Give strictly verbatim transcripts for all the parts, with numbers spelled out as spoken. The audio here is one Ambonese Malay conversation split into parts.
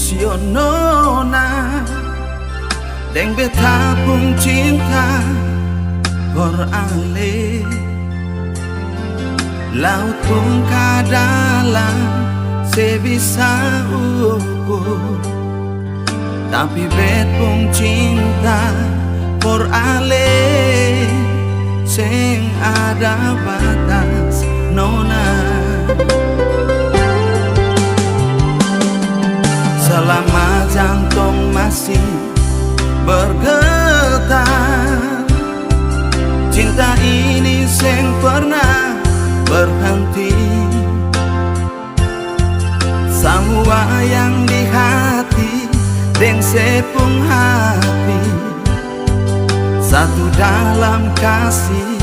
Sio nona, deng beta pung cinta for ale. Laut pung kadalam se bisa ukur, tapi bet pung cinta for ale seng ada batas, nona. Selama jantong masih bergetar, cinta ini seng pernah berhenti. Samua yang di hati deng se pung hati satu dalam kasih,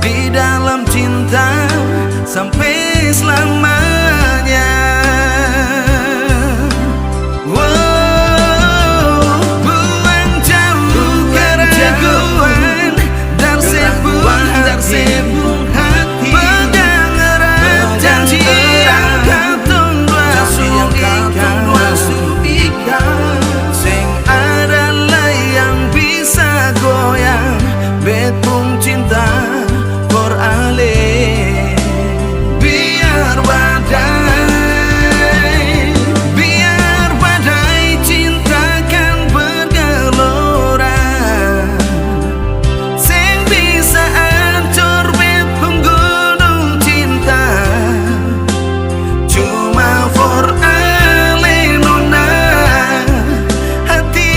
di dalam cinta sampe slamanya. Wow, buang jauh keraguan dari se pung hati. Pegang erat janji yang katong dua su ikat. Seng ada lai yang bisa goyang bet pung cinta for ale. Biar badai, biar badai cinta kan bergelora, seng bisa ancor bet pung gunung cinta. Cuma for ale nona, hati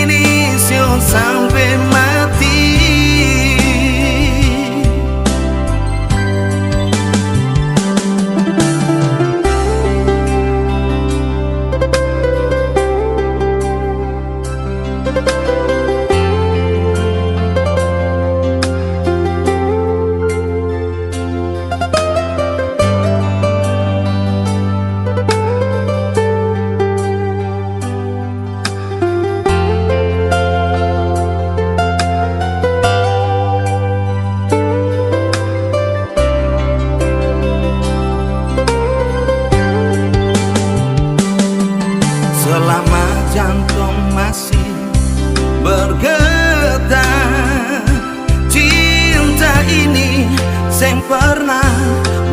ini sio sampe mati. Selama jantong masih bergetar, cinta ini seng pernah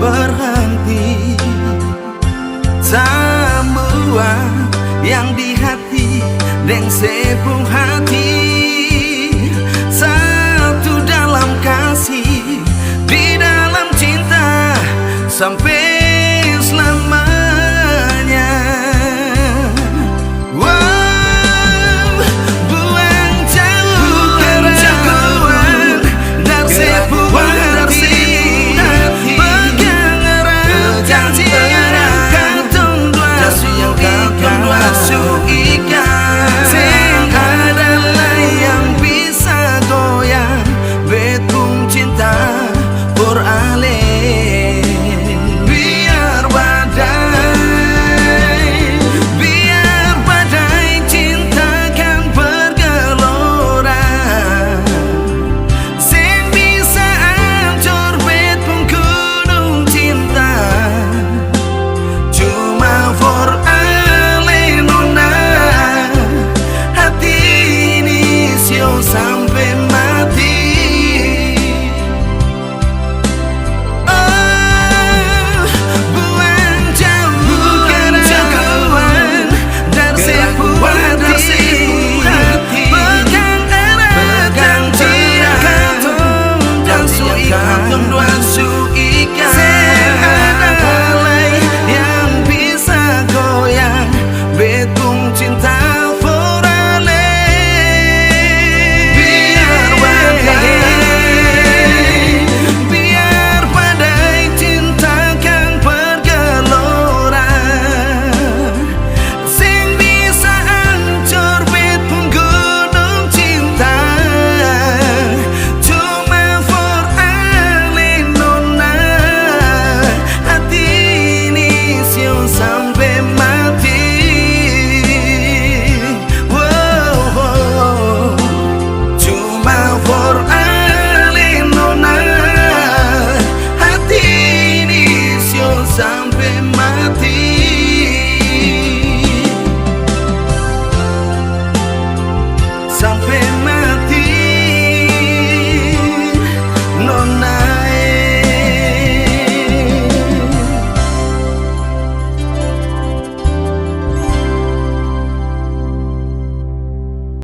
berhenti. Samua yang di hati deng se pung hati, satu dalam kasih, di dalam cinta sampe